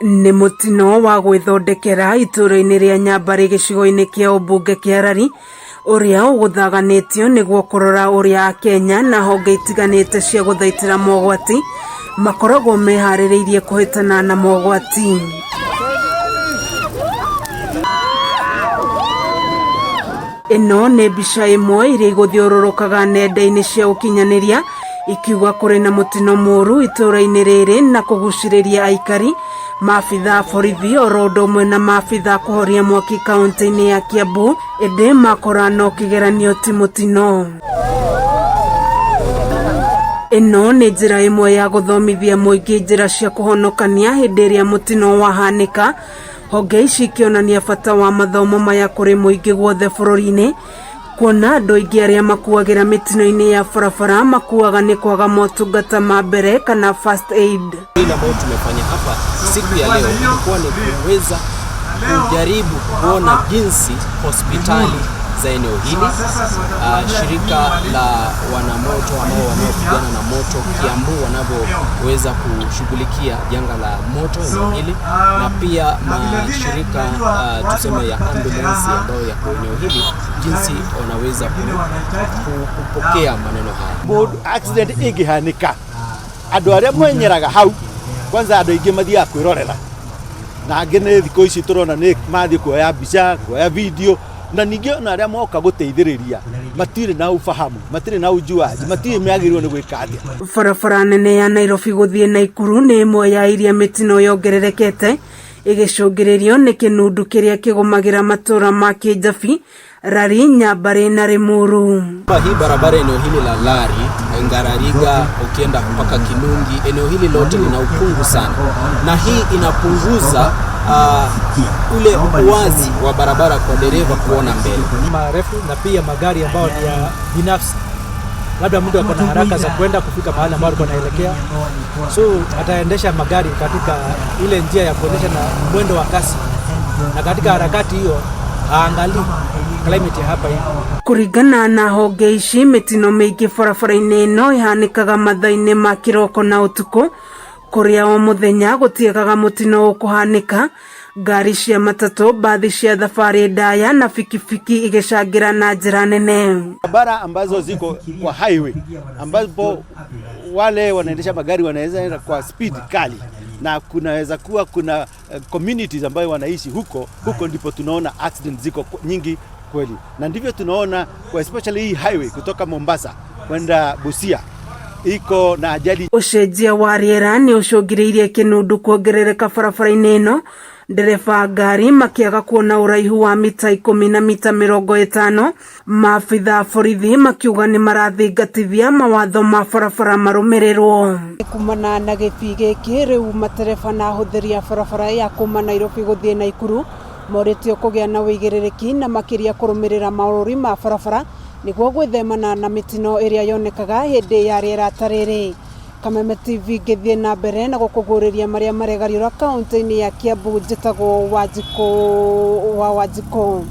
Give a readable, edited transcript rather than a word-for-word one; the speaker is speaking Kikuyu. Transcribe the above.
Nĩ mũtino wa gwĩthondekera itũũra-inĩ rĩa Nyambarĩ gĩcigo-inĩ kĩa ũmbunge kĩa Lari ũrĩa ũgũthaganĩtio nĩguo kũrora ũrĩa Akenya na honge itiganĩte cia gũthaitĩra mogwati makoragwo meharĩrĩirie kũhĩtana na mogwati. Ĩno nĩ mbica ĩmwe iria igũthiũrũrũkaga nenda-inĩ cia ũkinyanĩria ikiuga kũrĩ na mũtino mũru itũũra-inĩ rĩrĩ na kũgucĩrĩria aikari, maabitha a borithi oro ũndũ ũmwe na maabitha a kũhoria mwaki kaunti-inĩ ya Kiambu, ĩndĩ makora no kĩgeranio ti mũtino. Ĩno nĩ njĩra ĩmwe ya gũthomithia mũingĩ njĩra cia kũhonokania hĩndĩ ĩrĩa mũtino wahanĩka. Honge ici ikĩonania bata wa mathomo maya kũrĩ mũingĩ guothe bũrũri-inĩ, kuona andũ aingĩ arĩa makuagĩra mĩtino-inĩ ya barabara makuaga nĩ kwaga motungata ma mbere kana first aid. Ile ambayo tumefanya hapa siku ya leo ilikuwa ni kuweza kujaribu kuona jinsi hospitali za eneo hili, shirika la wanamoto ambao wanaopigana na moto Kiambu wanavyoweza kushughulikia janga la moto eneo hili, na pia mashirika tuseme ya ambulensi ambayo yako eneo hili, jinsi wanaweza kupokea maneno haya. Mũndũ accident ĩngĩhanĩka, andũ arĩa mwenyeraga hau kwanza, andũ aingĩ mathiaga kwĩrorera, na angĩ nĩ thikũ ici tũrona nĩ mathiĩ kuoya mbica, kuoya video, na ningĩ ona arĩa moka gũteithĩrĩria matirĩ na ufahamu, matirĩ na ujuaji, matirĩ magĩrĩirwo nĩ gwĩka atĩa. Barabara nene ya Nairobi gũthiĩ Naikuru nĩ ĩmwe ya iria mĩtino yongererekete ĩgĩcũngĩrĩrio nĩ kĩnundu kĩrĩa kĩgũmagĩra matũũra ma Kĩnjabi, Lari, Nyambarĩ na Limuru. Hii barabara eneo hili la Lari, Ngarariga, ukienda mpaka Kinungi, eneo hili lote lina ukungu sana, na hii inapunguza ule uwazi wa barabara kwa dereva kuona mbele. Marefu na pia magari ambayo ni ya binafsi, labda mtu ako na haraka za kwenda kufika mahali ambapo alikuwa anaelekea, so ataendesha magari katika ile njia ya kuendesha na mwendo wa kasi, na katika harakati hiyo haangalii climate ya hapa hivi. Kũringana na honge ici, mĩtino mĩingĩ barabara-inĩ ĩno ĩhanĩkaga mathaa-inĩ ma kĩroko na ũtukũ, kũrĩa o mũthenya gũtiagaga mũtino ũkũhanĩka, ngari cia matatũ, mbathi cia thabarĩ ndaya na bikibiki igĩcangĩra na njĩra nene. Barabara ambazo ziko kwa highway ambapo wale wanaendesha magari wanaweza enda kwa speed kali na kunaweza kuwa kuna communities ambayo wanaishi huko huko, ndipo tunaona accident ziko nyingi kweli, na ndivyo tunaona kwa especially hii highway kutoka Mombasa kwenda Busia iko na ajali. Ũcenjia wa rĩera nĩ ũcũngĩrĩirie kĩnundu kuongerereka barabara-inĩ ĩno, ndereba ngari makĩaga kuona ũraihu wa mita 10 na mita 50, maabitha a borithi makiuga nĩ marathingatithia mawatho ma barabara marũmĩrĩrwo. Kumana na gĩbii gĩkĩ rĩu matereba na ahũthĩri a barabara ya kuma Nairobi gũthiĩ Naikuru morĩtio kũgĩa na ũigĩrĩrĩki na makĩria kũrũmĩrĩra marũri ma barabara nĩguo gwĩthemana na mĩtino ĩrĩa yonekaga hĩndĩ ya rĩera ta rĩrĩ. Kameme TV ngĩthiĩ na mbere na gũkũguũrĩria marĩa maregariũra kaunti-inĩ ya Kiambu, njĩtagwo Wanjikũ wa Wanjikũ.